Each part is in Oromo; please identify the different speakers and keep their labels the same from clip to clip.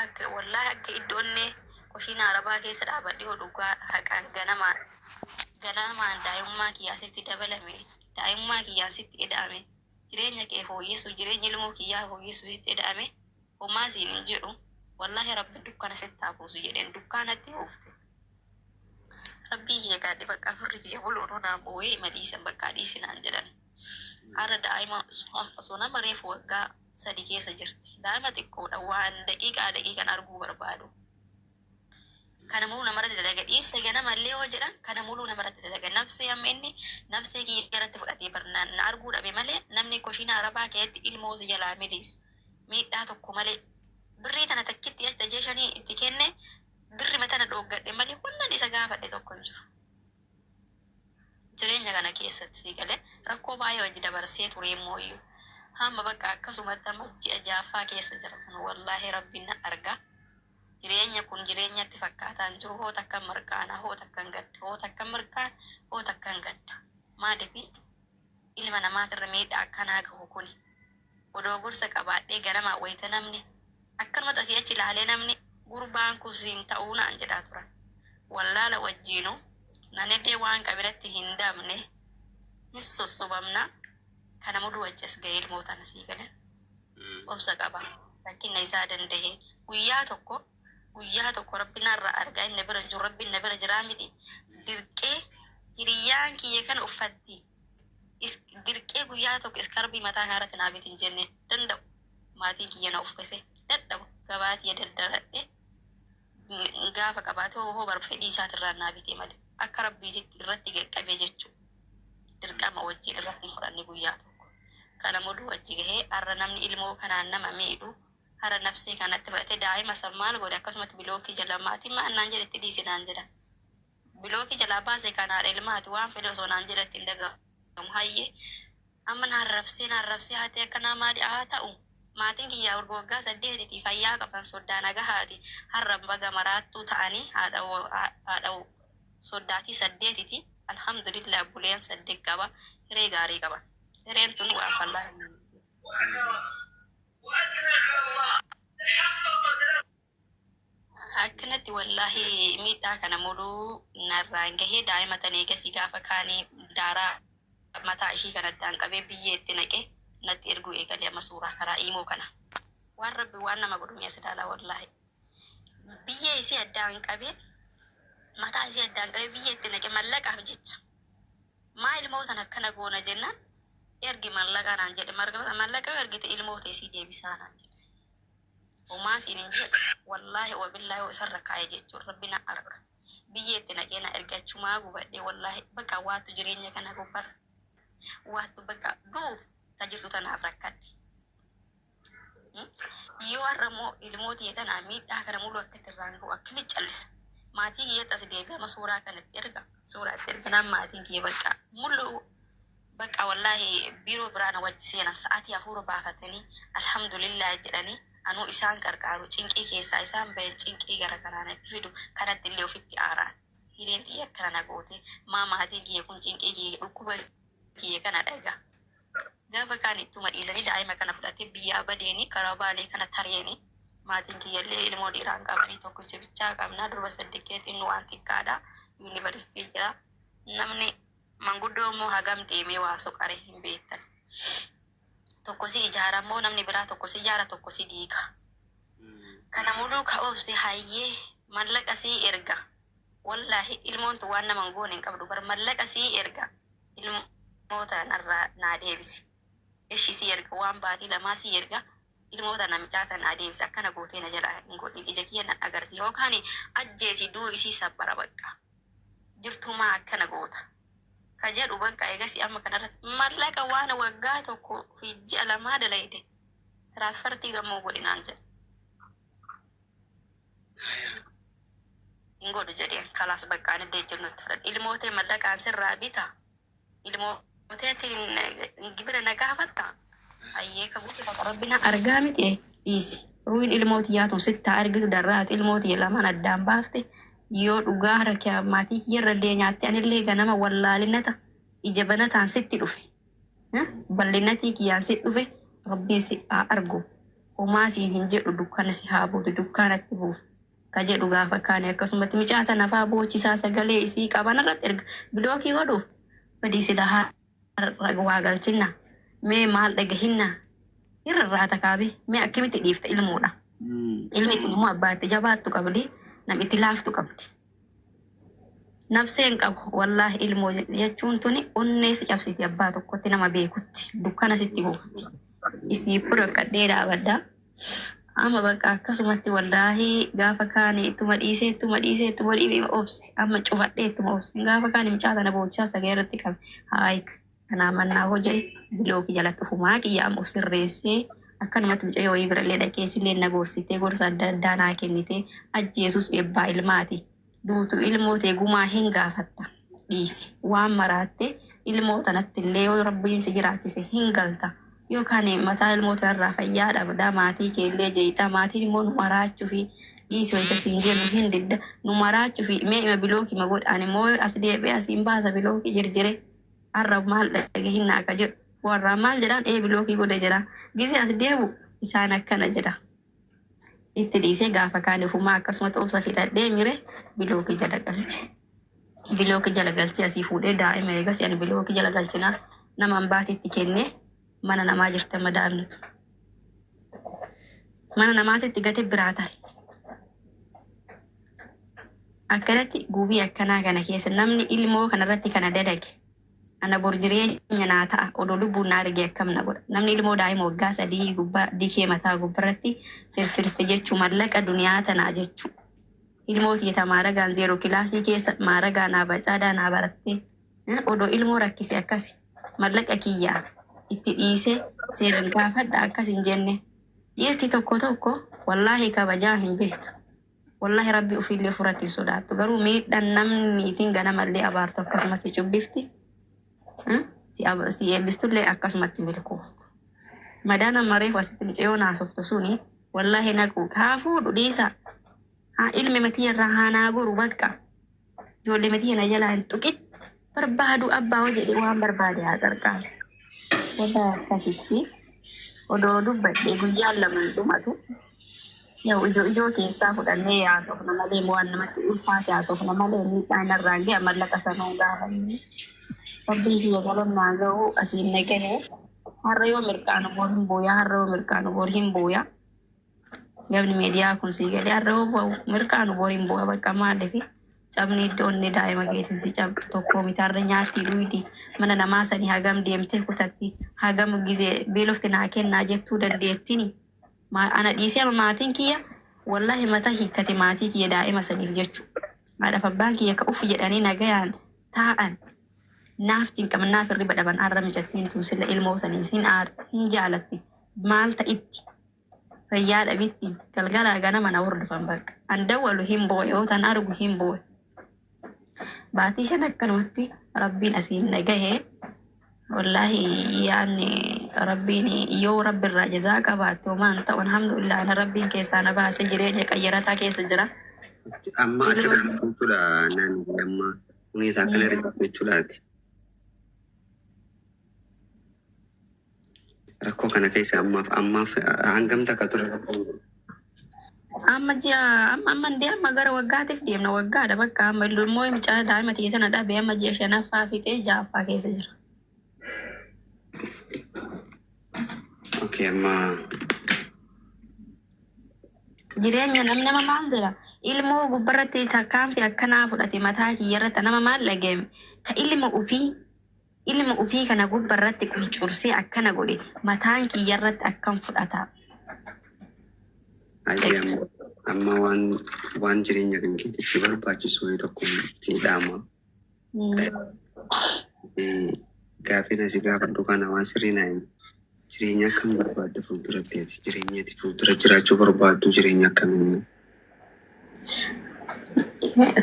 Speaker 1: Akka wallaahi akka iddo onnee kushiina arabaa keessa dhaabadhe hoo dhugaa haqaan ganamaan ganamaan daa'imummaa kiyyaa sitti dabalame daa'imummaa kiyyaan sitti eda'ame jireenya kee fooyyessu jireenya ilmoo kiyyaa fooyyessu sitti eda'ame homaa siin hin jedhu wallaahi rabbi dukkana sitti haa buusu jedheen dukkaanatti buufte. Rabbii kiyya gaadhi bakka firri kiyya buluun naa boo'ee madiisan bakka dhiisi naan jedhan. Har'a daa'ima osoo nama reefu waggaa 3 keessa jirti. Daa'ima xiqqoodha waan daqiiqaa daqiiqan arguu barbaadu. Kana muluu namarratti dalaga. Dhiirsa ganamallee yoo jedhan kana muluu namarratti dalaga. Nafsee amma inni nafsee kiyya irratti fudhatee bar na na arguu dhabe malee namni koshiina arabaa keessatti ilmoo si jalaa miliisu miidhaa tokko malee birrii tana takkitti achi tajee shanii itti kenne birrima tana dhooggadhe malee wannan isa gaafadhe tokko hin jiru. Jireenya kana keessatti sii galee rakkoo baay'ee wajji dabarsee turee mooyyuu hamma bakka akkasumatti amma ji'a jaaffaa keessa jira kun wallaahi rabbiin na arga jireenya kun jireenyatti fakkaataa hin jiru hoo takkan mirqaana hoo takkan gadda hoo takkan mirqaan hoo takkan gadda maalifi ilma namaatirra miidhaa akkanaa gahu kuni Odoo gorsa qabaadhee ganamaa wayita namni akkanumatti asii achi ilaalee namni gurbaan kun siin ta'uu naan jedhaa turan. Wallaala wajjiinuu nanillee waan qabiratti hin dabne hin sossobamna kana muduu achi as ga'ee ilmoo tana sii gale obsa qaba rakkinna isaa dandahee guyyaa tokko guyyaa tokko rabbi narra argaa inni bira hin jiru rabbi na bira jiraa miti dirqee hiriyyaan kiyya kana uffatti is dirqee guyyaa tokko iskarbii mataa kana irratti naa biti hin jenne danda'u maatiin kiyya na uffise dadhabu gabaa tiyya dardaradhe gaafa qabaate hoo hoo bar fedhii isaatirraa naa bitee malee akka rabbiititti irratti qaqqabe jechuu dirqama wajjin irratti hin fudhanne guyyaa tokko kana muduu wajji gahee har'a namni ilmoo kanaan nama miidhu har'a nafsee kanatti fudhatee daa'ima san maal godhe akkasumatti bilookii jala maatiin maal naan jedhe itti dhiisi naan jedha Bilooki jalaa baase kan haadha ilmaati waan fedhe osoo naan jedhe itti hin dhagahamu hayye amma na arrabsee na arrabsee haati akkanaa maali haa ta'u maatiin kiyyaa urga waggaa saddeetiti fayyaa qaban soddaa nagahaati har'a baga maraattuu ta'anii haadha haadha soddaatii saddeetiti alhamdulillah buleen saddeet qaba hiree gaarii qaba hireen tun waan fallaa hin Akkanatti wallaahi miidhaa kana muluu narraan gahee daa'ima tan eegasii gaafa kaanii daaraa mataa ishii kan addaan qabee biyyee itti naqe natti erguu eegale amma suuraa karaa iimoo kana. Waan rabbi waan nama godhu mee as ilaalaa wallaahi. Biyyee isii addaan qabee mataa isii addaan qabee biyyee itti naqe mallaqaaf jecha. Maa ilmoo tana akkana goona jennaan ergi mallaqaa naan jedhe mallaqa yoo ergite ilmoo tee sii deebisaa naan jedhe. Homaa siin hin jedhu wallaahi wabillaahi hoo isarra kaa'e jechuun rabbi na arga. Biyyeetti naqee na erge achumaa gubadhe wallaahi baqa waattu jireenya kana gubbarra waattu baqa du'uuf ta jirtu tanaaf rakkadhe. Yoo har'a immoo ilmoo tiyya tanaa miidhaa kana mulu akka itti irraan ga'u akkamitti callisa? Maatii kiyyatti as deebi'ama suuraa kana itti erga. Suuraa itti erganaan maatiin kiyya bakka mulu Baqa wallaahi biiroo biraa na wajji seenan sa'aatii hafuura baafatanii alhamdulillaahi jedhanii anuu isaan qarqaaru cinqii keessaa isaan bayan cinqii gara kanaa natti fidu kanattillee ofitti aaraan hireen tiyya akkana na goote maa maatiin kiyya kun cinqii kiyya dhukkuba kiyya kana dhaga gaafa kaan ittuma dhiisanii daa'ima kana fudhatee biyyaa badeeni karaa baalee kana tareeni maatiin kiyyallee ilmoo dhiiraan qabanii tokkicha bichaa qabna durba saddeetiin waan xiqqaadha yuunivarsiitii jira namni Manguddoo immoo hagam deemee waa soqare hin beektan. Tokko si ijaara immoo namni biraa tokko si ijaara tokko si diiga. Kana muluu ka obse hayyee mallaqa sii erga. Wallaahi ilmoon tun waan nama hin goone hin qabdu bar mallaqa sii erga. Ilmoo tanarraa naa deebisi. Eshi sii erga waan baatii lamaa sii erga. Ilmoo tana micaa tana naa deebisi akkana gootee na jalaa hin godhin ija kiyya nan agarsi yookaan ajjeesi duu isii sabbara bakka. Jirtuu maa akkana goota ka jedhu bakka eegasii amma kanarratti mallaqa waan waggaa tokko fi ji'a lamaa dalayde tiraansfartii gammoo godhi naan jedhe. Hin godhu jedheen kalaas bakka ani illee jennutti fudhadhe ilmoo tee mallaqaan sirraa bita Ilmoo teetiin gibira na gaafatta? Hayyee ka guutu bakka rabbi na argaa miti dhiisi. Ruuhin ilmoo tiyyaa tun sitti haa argitu darraa ati ilmoo tiyya lamaan addaan baafte yoo dhugaa harka maatii kiyyarra illee nyaatte anillee ganama wallaalinata ija banataan sitti dhufe. Bal'inatii kiyyaan sitti dhufe rabbiin si haa argu. Homaa siin hin jedhu dukkana si haa buutu dukkaanatti buufti ka jedhu gaafa kaani akkasumatti micaa tana faa boochisaa sagalee isii qaban irratti erga bilookii godhuuf badii sila har'a waa galchinna mee maal dhagahinna hin rarraata kaabe mee akkamitti dhiifta ilmoodha ilmi tun immoo abbaa itti jabaattu qabdi nam itti laaftu qabdi. Nafsee hin qabu wallaahi ilmoo jechuun tuni onnee si cabsiti abbaa tokkotti nama beekutti dukkana sitti buufti. Isiifuu rakkadhee dhaabadha. Amma bakka akkasumatti wallaahi gaafa kaani ittuma dhiisee ittuma dhiisee ittuma dhiibee obse amma cufadhee ittuma obse gaafa kaani mucaa tana boochaa sagalee irratti qabe haayi kanaa mannaa hoo jedhe bilookii jalatti ofumaa kiyya amma of sirreessee akkanumatti mucayyoo wayii birallee dhaqee isillee na gorsitee gorsa adda addaa naa kennitee ajjeesus ebbaa ilmaati. Duutu ilmoo tee gumaa hin gaafatta dhiisi waan maraatte ilmoo tanatti illee yoo rabbiin si jiraachise hin galta yookaan mataa ilmoo tanarraa fayyaa dhabda maatii kee illee jeeyxa maatiin immoo nu maraachufi dhiisi wayita siin jennu hin didda nu maraachufi mee ima bilookii ma godha ani immoo as deebi'ee asiin baasa bilookii jirjire har'a maal dhagahinna akka jedhu warraa maal jedhaan ee bilookii godhe jedha gisee as deebu isaan akkana jedha. Itti dhiisee gaafa kaan ofumaa akkasumatti obsa fixadhee mire bilookii jala galche. Bilookii jala galchee asii fuudhee daa'ima eegas ani bilookii jala galchinaa nama ambaatitti kennee mana namaa jirti amma daa'imnitu. Mana namaatitti gate biraa tahe. Akkanatti gubii akkanaa kana keessa namni ilmoo kanarratti kana dalage Ana bor jireenya naa ta'a odoo lubbuun na argee akkam na godha namni ilmoo daa'ima waggaa sadii gubbaa dikee mataa gubbarratti firfirse jechu mallaqa duniyaa tanaa jechu ilmoo tiyya ta maaragaan zeero kilaasii keessa maaragaa naa bacaadaa naa barattee odoo ilmoo rakkise akkasi mallaqa kiyyaa itti dhiisee seeran gaafadha akkas hin jenne dhiirti tokko tokko wallaahi kabajaa hin beektu. Wallahi rabbi ufiillee ufirratti hin sodaattu garuu miidhan namni niitiin ganamallee abaartu akkasuma si cubbifti si si eebbistullee akkasumatti milkoofta. Madaan amma reefu asitti mucayyoo haasoftu suni wallahi naqu haa fuudhu dhiisa haa ilmi matii irraa haa naa goru bakka ijoollee matii na jalaa hin tuqin barbaadu abbaa hoo jedhee waan barbaade haa qarqaaru. Wallahi akkasitti odoo dubbadhe guyyaan lama hin dhumatu. Yaw ijoo ijoo keessaa fudhannee haasofna malee waan namatti ulfaate haasofna malee miidhaan narraan gahe mallaqa sanuu gaafanne. Rabbiin kiyya galannaa gahu asiin na gahe. Har'a yoo mirqaanu bor hin booya har'a yoo mirqaanu bor hin booya. Gabni miidiyaa kun sii galee har'a yoo ba'u mirqaanu bor hin booya bakka maaliif cabni iddoo inni daa'ima keetiin si cabdu tokko miti har'a nyaatti dhuydi mana namaa sanii hagam deemtee kutatti hagam gizee beelofti naa kennaa jettuu dandeettini. Ana dhiisee amma maatiin kiyya wallahi mata hiikkate maatii kiyya daa'ima saniif jechu. Haadhaaf abbaan kiyya ka uff jedhanii nagayaan taa'an naaf cinqaman naaf hirriba dhaban arra micattiin tun sila ilmoo saniif hin aarti hin jaalatti maal ta'itti fayyaa dhabitti galgalaa ganama na hordofan bakka an dawwalu hin boo'e yoo tan argu hin boo'e. Baatii shan akkanumatti rabbiin asiin na gahe wallaahi yaanni rabbiin yoo rabbi irraa jazaa qabaatte homaa hin ta'u alhamdulillah ana rabbiin keessaa na baase jireenya qayyarataa keessa jira.
Speaker 2: Amma achi jechuudha naannoo amma huneetaa akkana irra jirtu jechuudhaati. Rakkoo kana keessa ammaaf ammaaf hangam takka ture rakkoon kun?
Speaker 1: Amma ji'a amma amma ndee amma gara waggaatiif deemna waggaadha bakka amma ilmoo mucaa daa'ima tiyya tana dhabe amma ji'a shanaffaa fixee ja'affaa keessa jira.
Speaker 2: Okay, amma
Speaker 1: Jireenya namni nama maal jedha ilmoo gubbarratti tarkaanfii akkanaa fudhate mataa kiyya irratti nama maal dhaga'ame ka ilma ofii Ilma ufii kana gubba irratti quncursee akkana godhe mataan kiyya irratti akkam fudhata.
Speaker 2: Hayyee amma amma waan waan jireenya kan keetiif si barbaachisu wayii tokko si dhaama. Gaaffiin asi gaafadhu kana waan sirrii naa himi. Jireenya akkam barbaadda fuulduratti ati? Jireenya ati fuuldura jiraachuu barbaaddu jireenya akkamii?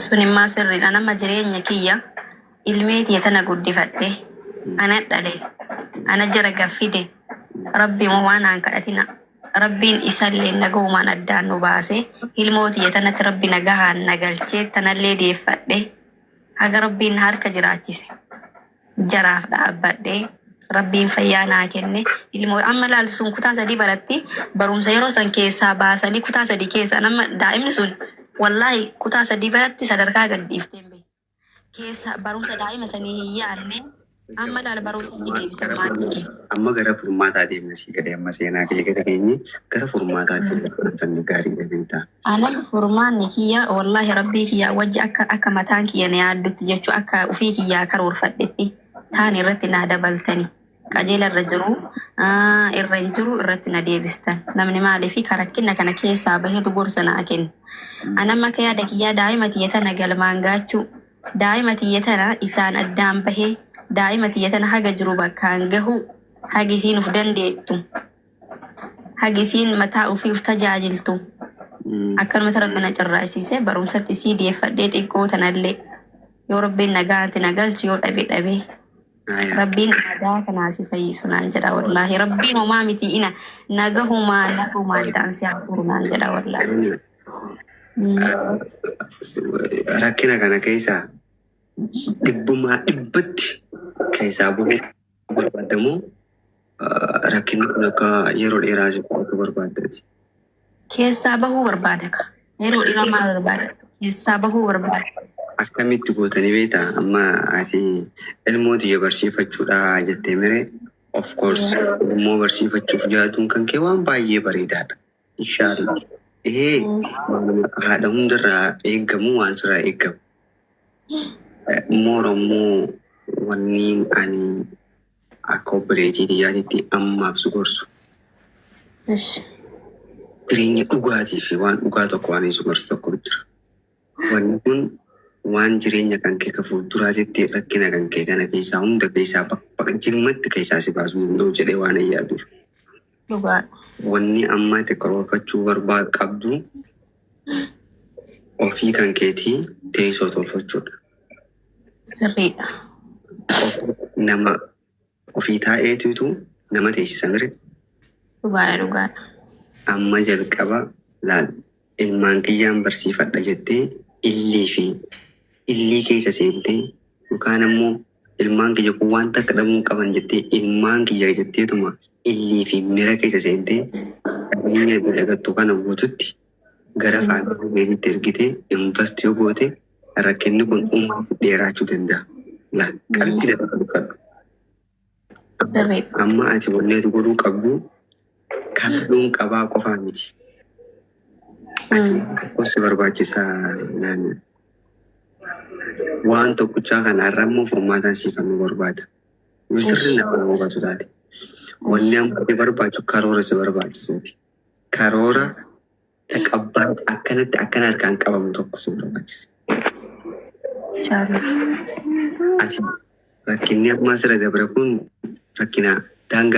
Speaker 1: Sun immaa sirriidha. Nama jireenya kiyya ilmee tiyya tana guddifadhe ana dhale ana jara gaffide rabbi immoo waan aan kadhatina rabbiin isallee nagahumaan addaan nu baase ilmoo tiyya tanatti rabbi nagahaan na galchee tanallee deeffadhe haga rabbiin na harka jiraachise jaraaf dhaabbadhe Rabbiin fayyaa naa kenne. Ilmoo amma laal sun kutaa 3 baratti barumsa yeroo san keessaa baasanii kutaa 3 keessa nama daa'imni sun wallaahi kutaa 3 baratti sadarkaa gad dhiiftee hin beektu. Keessa barumsa daa'ima sanii hin yaanne amma laal barumsatti deebisan maatiin kee.
Speaker 2: Amma gara furmaataa deemna sii galee amma seenaa kee gara keenye gara furmaataatti barbaanfanne gaariidha beektaa.
Speaker 1: Anam furmaanni kiyya wallaahi rabbii kiyya wajji akka akka mataan kiyya na yaaddutti jechuu akka ufii kiyyaa karoorfadhetti taan irratti naa dabaltani qajeela irra jiru irra hin jiru irratti na deebistan namni maaliifi ka rakkina kana keessaa bahetu gorsa naa kenna. Anam akka yaada kiyyaa daa'ima tiyya tana galmaan gaachuu daa'ima tiyya tana isaan addaan bahee daa'ima tiyya tana haga jiru bakkaan gahuu hagi isiin uf dandeettu hagi isiin mataa ufii uf tajaajiltu akkanumatti rabbi na carraaqsiisee barumsatti isii deeffadhee xiqqoo tanallee yoo rabbiin nagaanti na galchu yoo dhabe dhabe rabbiin madaa kanaa si fayyisu naan jedha wallaahi rabbiin homaa miti ina nagahumaa nagumaan daansii hafuuru naan jedha wallaahi.
Speaker 2: Rakkina kana keessaa dhibbumaa dhibbatti keessaa bahuu barbaadamu rakkinni kun akka yeroo dheeraa si fudhatu barbaaddaati.
Speaker 1: Keessaa bahuu barbaada ka. Yeroo dheeraa maal barbaada? Keessaa bahuu barbaada.
Speaker 2: Akkamitti gootanii beektaa amma ati ilmoo tiyya barsiifachuudha jettee mire of course ilmoo barsiifachuuf jiraatuun kan kee waan baay'ee bareedaadha. Inshaallah. Ehee haadha hundarraa eegamu waan sirraa eegamu. Moora immoo wanni ani akka obboleettii tiyyaatitti ammaaf si gorsu. Jireenya dhugaatii fi waan dhugaa tokko waan si gorsu tokko jira. Wanni kun waan jireenya kan kee ka fuulduraatitti rakkina kan kee kana keessaa hunda keessaa bakka jilmatti keessaa si baasuu danda'u jedhee waan hin yaaduuf.
Speaker 1: Dhugaadha.
Speaker 2: Wanni amma itti karoorfachuu barbaadu qabdu ofii kan keetii teessoo tolfachuudha.
Speaker 1: Sirriidha.
Speaker 2: Nama ofii taa'eetutu nama teessisa mire.
Speaker 1: Dhugaadha dhugaadha.
Speaker 2: Amma jalqaba laal ilmaan kiyyaan barsiifadha jettee illii fi illii keessa seentee yookaan ammoo ilmaan kiyya kun waan takka dhabuu qaban jettee ilmaan kiyya jetteetuma illii fi mira keessa seentee qabeenya dalagattu kana guututti gara faamilii keetitti ergitee invest yoo goote rakkinni kun umurii dheeraachuu danda'a. Laal qalbii lafa fudhadhu.
Speaker 1: Sirriidha.
Speaker 2: Amma ati wanni ati godhuu qabdu kalluun qabaa qofaa miti. Ati tokko si barbaachisaa naannoo. Waan tokkichaa kana irra immoo furmaataan sii kennuu barbaada. Yoo sirri nama hubatu taate. Wanni amma si barbaachisu karoora si barbaachisaati. Karoora taqabbaa akkanatti akkana harkaan qabamu tokko si barbaachisa.
Speaker 1: Inshallah.
Speaker 2: Ati rakkinni ammaa sirra dabre kun rakkina daangaa